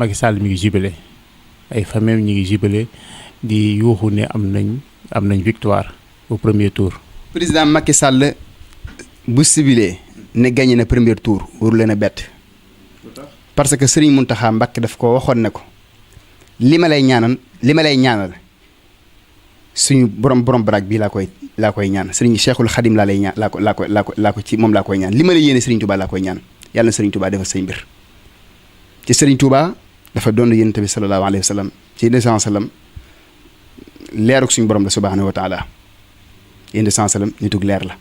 Macky Sall mi ngi jubilé ay famille ñi ngi jubilé di yuuxu ne am nañ victoire au premier tour. président Macky Sall bu sibilee ne gagné na premier tour waru leen a bett parce que Serigne Mountakha Mbacké daf ko waxoon ne ko li ma lay ñaanal suñu borom baraag bii laa koy ñaan Serigne Cheikhul Khadim laa lay ñaan laa ko ci moom laa koy ñaan li ma lay yéene Serigne Touba laa koy ñaan yàlla na Serigne Touba defal say mbir ci Serigne Touba dafa doon Yonent bi sallallahu alayhi wa sallam ci sallam leeruk suñu borom la subhanahu wa taala Yonent bi sallam nitug leer la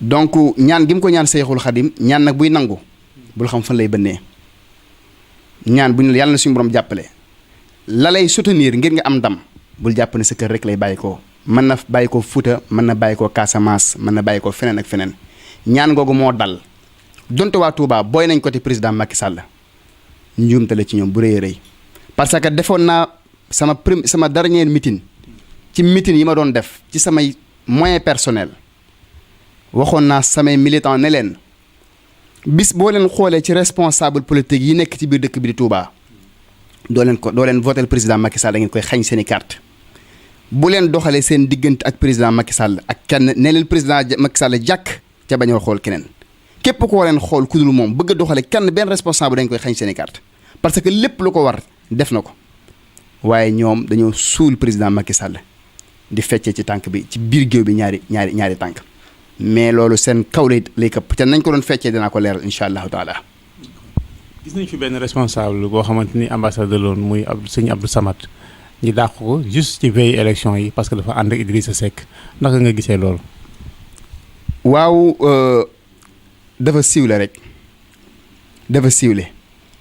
donc ñaan gi mu ko ñaan Cheikhul Khadim ñaan nag buy nangu bul xam fan lay bënnee ñaan bu ñu yàlla na suñu borom jàppale la lay soutenir ngir nga am ndam bul jàpp ne sa kër rek lay bàyyi ko mën na bàyyi ko Fuuta mën na bàyyi ko Casamance mën na bàyyi ko feneen ak feneen ñaan googu moo dal donte waa Touba booy nañ ko te président Macky Sall njuumtale ci ñoom bu rëy a rëy parce que defoon naa sama dernier meeting ci meeting yi ma doon def ci samay moyen personnel waxoon naa samay militant ne leen bis boo leen xoolee ci responsable politique yi nekk ci biir dëkk bi di Touba doo leen votel président Macky Sall da ngeen koy xañ seen i carte bu leen doxalee seen diggante ak président Macky Sall ak kenn ne leen président Macky Sall jàkk ca bañoo xool keneen képp koo leen xool ku dul moom bëgg a doxale kenn benn responsable dañ koy xañ seen i carte parce que lépp lu ko war def na ko waaye ñoom dañoo suul président Macky Sall di feccee ci tànk bi ci biir géew bi ñaari tànk mais loolu seen kaw lay këpp te nañ ko doon feccee dinaa ko leeral incha allahu taala. gis nañ fi benn responsable boo xamante ni ambassadeur loon muy sëñ Abdou Samad ñu dàq ko juste ci veille élection yi parce que dafa ànd ak Idrissa Seck naka nga gisee loolu. waaw dafa siwle rek dafa siwle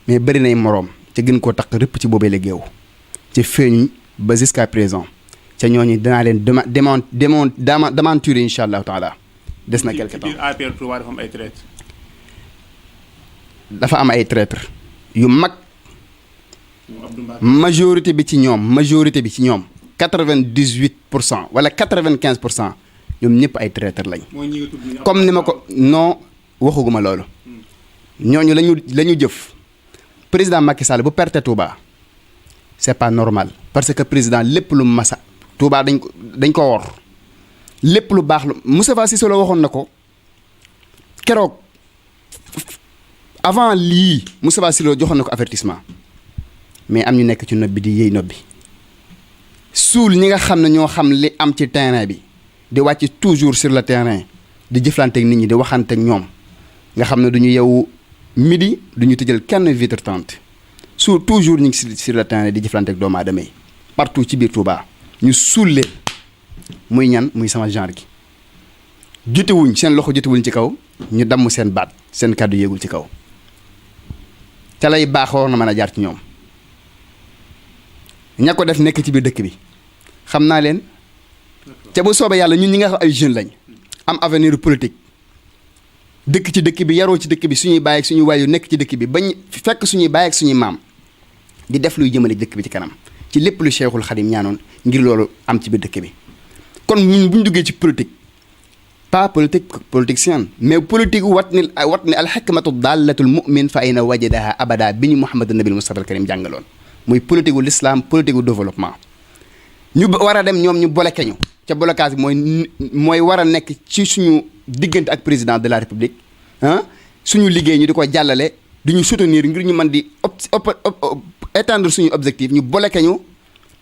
mais bëri nay moroom ca gën koo taq rëpp ci boobee la géew ci feeñ ba jusqu'à présent ca ñooñu dinaa leen démentir incha allahu taala des na quelque temps. ci biir APR Touba dafa am ay traître. dafa am ay traître yu mag majorité bi ci ñoom 98% wala 95% ñoom ñëpp ay traître lañ. comme ni ma ko non waxuguma loolu. ñooñu lañu jëf président Macky Sall bu perte Touba c'est pas normal parce que président lépp lu masa Touba dañ ko wor lépp lu baax lu Moustapha Cissé Lo waxoon na ko keroog avant lii Moustapha Cissé Lo joxoon na ko avertissement mais am ñu nekk ci nob bi di yëy nob bi suul ñi nga xam ne ñoo xam li am ci terrain bi di wàcc toujours sur le terrain di jëflanteeg nit ñi di waxanteeg ñoom nga xam ne du ñu yeewu midi du ñu tëjal kenn vitre tente toujours ñu ngi sur le terrain di jëflanteeg doomu aadama yi partout ci biir Touba ñu suul leen muy ñan muy sama genre gi jotewuñ seen loxo jotewuñ ci kaw ñu damm seen baat seen kàddu yéegul ci kaw ca lay baaxoo na mën a jaar ci ñoom ña ko def nekk ci biir dëkk bi xam naa leen ca bu soobee yàlla ñun ñi nga xam ay jeunes lañ am avenir politique dëkk ci dëkk bi yaroo ci dëkk bi suñuy baay ak suñuy waay yu nekk ci dëkk bi bañ fekk suñuy baay ak suñuy maam di def luy jëmale dëkk bi ci kanam ci lépp lu Cheikhul Khadim ñaanoon ngir loolu am ci biir dëkk bi kon ñun bu ñu duggee ci politique pas politicien mais politique wat ni al hikmatu dallatul mu'min fa ayna wajadaha abada bi ñu Muhammad nabil Mustafa al Karim jàngaloon muy politique gu l'islam politique gu développement ñu war a dem ñoom ñu bloqué ñu ca blocage bi mooy war a nekk ci suñu diggante ak président de la république suñu liggéey ñu di ko jàllale di ñu soutenir ngir ñu mën di étendre suñu objectif ñu bloqué ñu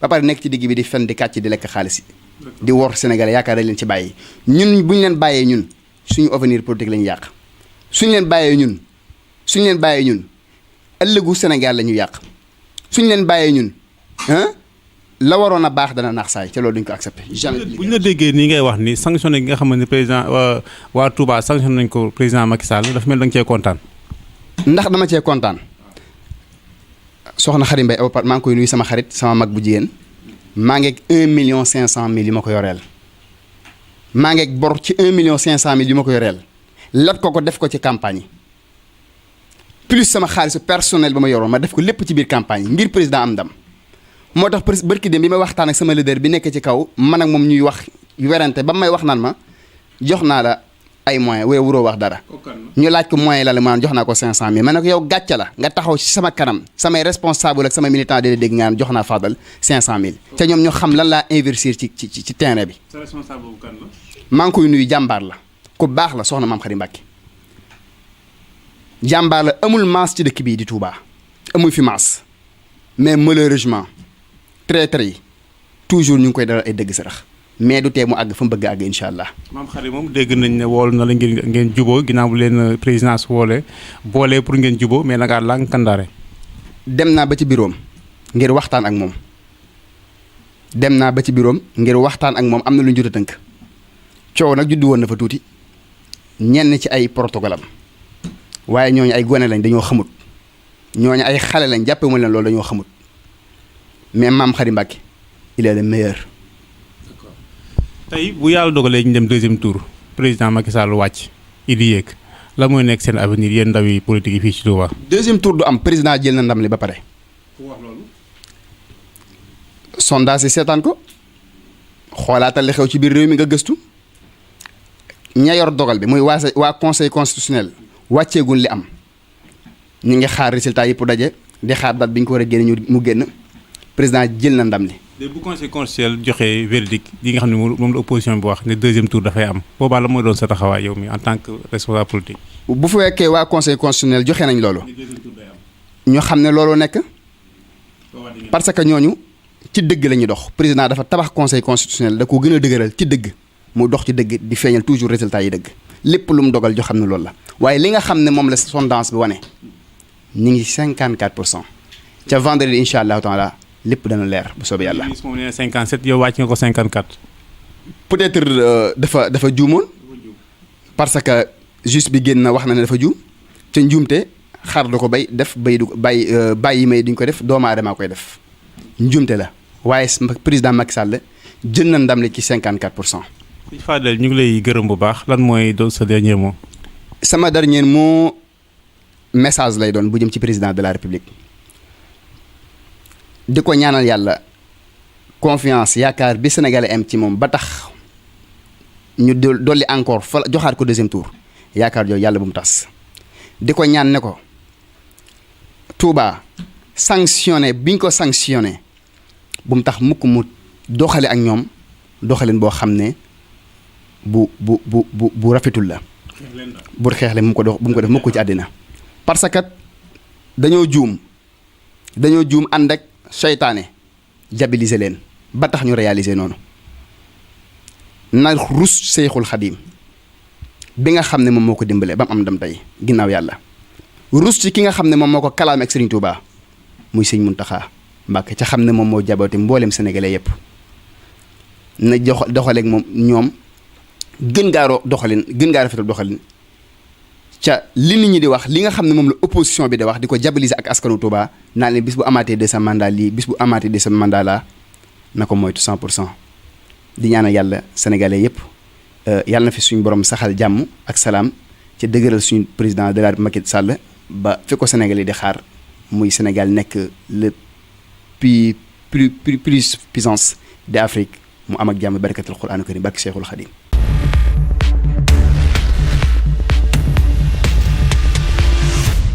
ba pare nekk ci digg bi di fen di kàcc di lekk xaalis yi di wor Sénégalais yaakaar dañ leen ci bàyyi ñun bu ñu leen bàyyee ñun suñu avenir politique la ñu yàq suñu leen bàyyee ñun ëllëgu Sénégal la ñu yàq suñu leen bàyyee ñun la waroon a baax dana naax saay ca loolu duñ ko accepté. jamais bu ñu la déggee nii ngay wax ni sanctionné gi nga xam ne président waa Touba sanctionné nañ ko président Macky Sall dafa mel da nga cee kontaan. ndax dama cee kontaan soxna Xarim Mbaye aw maa ngi koy nuyu sama xarit sama mag bu jigéen maa ngeeg 1,5 million yi ma ko yoreel maa ngeeg bor ci 1,5 million yi ma ko yoreel lat ko def ko ci campagne yi plus sama xaalisu personnel ba ma yoroon ma def ko lépp ci biir campagne yi ngir président am ndam. moo tax barki dem bi may waxtaan ak sama leader bi nekk ci kaw man ak moom ñuy wax werante ba may wax naan ma jox naa la ay moyens waaye waroo wax dara ñu laaj ko moyen la maanaam jox naa ko 500000 ma ne ko yow gàcce la nga taxaw ci sama kanam samay responsable ak samay militant de dégg nga jox naa Fadal 500000 te ñoom ñu xam lan laa investir ci terrain bi. sa responsable boobu kan la. maa ngi koy nuyu jàmbaar la ku baax la soxna Maam Xari Mbàkke jàmbaar la amul maas ci dëkk bii di Touba amul fi maas mais malheureusement traître yi toujours ñu ngi koy dalal ay dëgg sarax mais du tee mu àgg fa mu bëgg a àgg incha allah. Maam Xari moom dégg nañ ne woolu na la ngeen juboo ginnaaw bu leen présidence boolee pour ngeen juboo mais nag laa kandaare. dem naa ba ci biroom ngir waxtaan ak moom am na lu ñu jot a tënk coow nag juddu woon na fa tuuti ñenn ci ay protocolam waaye ñooñu ay gone lañ dañoo xamut ñooñu ay xale lañ jàppee ma leen loolu dañoo xamut mais Maam Xari Mbàkke il est le meilleur. tey bu yàlla dogalee ñu dem deuxième tour président Macky Sall wàcc Idi yéeg la mooy nekk seen avenir yéen ndaw yi politique yi fii ci Touba. deuxième tour du am président jël na ndam li ba pare. ku wax loolu. sondage yi seetaan ko xoolaatal li xew ci biir réew mi nga gëstu ña yor dogal bi muy waa conseil constitutionnel wàcceegul li am ñu ngi xaar résultat yëpp daje di xaar date bi ñu ko war a génne mu génn président jël na ndam li. léegi bu conseil constitutionnel joxee verdict yi nga xam ne moom la opposition bi wax ne deuxième tour dafay am boobaa la mooy doon sa taxawaay yow mi en tant que responsable politique. bu fekkee waa conseil constitutionnel joxe nañ loolu. ñu xam ne loolu nekk. parce que ñooñu ci dëgg la ñuy dox président dafa tabax conseil constitutionnel da ko gën a dëgëral ci dëgg mu dox ci dëgg di feeñal toujours résultat yi dëgg lépp lu mu dogal jo xam ne loolu la waaye li nga xam ne moom la sondage bi wane ñu ngi 54% ca vendredi incha allahu taala lépp dana leer bu soobee yàlla. moom nee na 57 yow wàcc nga ko 54. peut-être dafa juumoon parce que juste bi génn na wax na ne dafa juum te njuumte xar du ko bay def bay du ko bàyyi may duñ ko def doomu aadama koy def njuumte la waaye président Macky Sall jël na ndam li ci 54%. Fadel ñu ngi lay gërëm bu baax lan mooy doon sa dernier mot. sama dernier mot message lay doon bu jëm ci président de la république. di ko ñaanal yàlla confiance yaakaar bi sénégalais am ci moom ba tax ñu dolli encore fa joxaat ko deuxième tour yaakaar jooju yàlla bu mu tas di ko ñaan ne ko Touba sanctionné biñ ko sanctionné bu mu tax mukk mu doxale ak ñoom doxalin boo xam ne bu rafetul la bu xeexle bu mu ko def mukk ci àddina parce que dañoo juum ànd ak seytaane jabiliser leen ba tax ñu réaliser noonu na rus Seyxul Xadiim bi nga xam ne moom moo ko dimbale ba mu am ndam tey ginnaaw yàlla rus ci ki nga xam ne moom moo ko kalaame ak Serigne Touba muy Sëñ Muntaxa Mbàkke ca xam ne moom moo jaboote mboolem sénégalais yépp na doxaleeg moom ñoom gën gaa rafetal doxalin ca li nit ñi di wax li nga xam ne moom la opposition bi di wax di ko jabiliser ak askanu Touba naa leen bis bu amaatee deuxième mandat lii bis bu amaatee deuxième mandat laa na ko moytu 100% di ñaanal yàlla sénégalais yépp yàlla na fi suñu borom saxal jàmm ak salaam ca dëgëral suñu président de la République Macky Sall ba fi ko sénégalais di xaar muy Sénégal nekk le plus puissance d'Afrique mu am ak jàmm barakatul Qur'an karim barke Cheikhul Khadim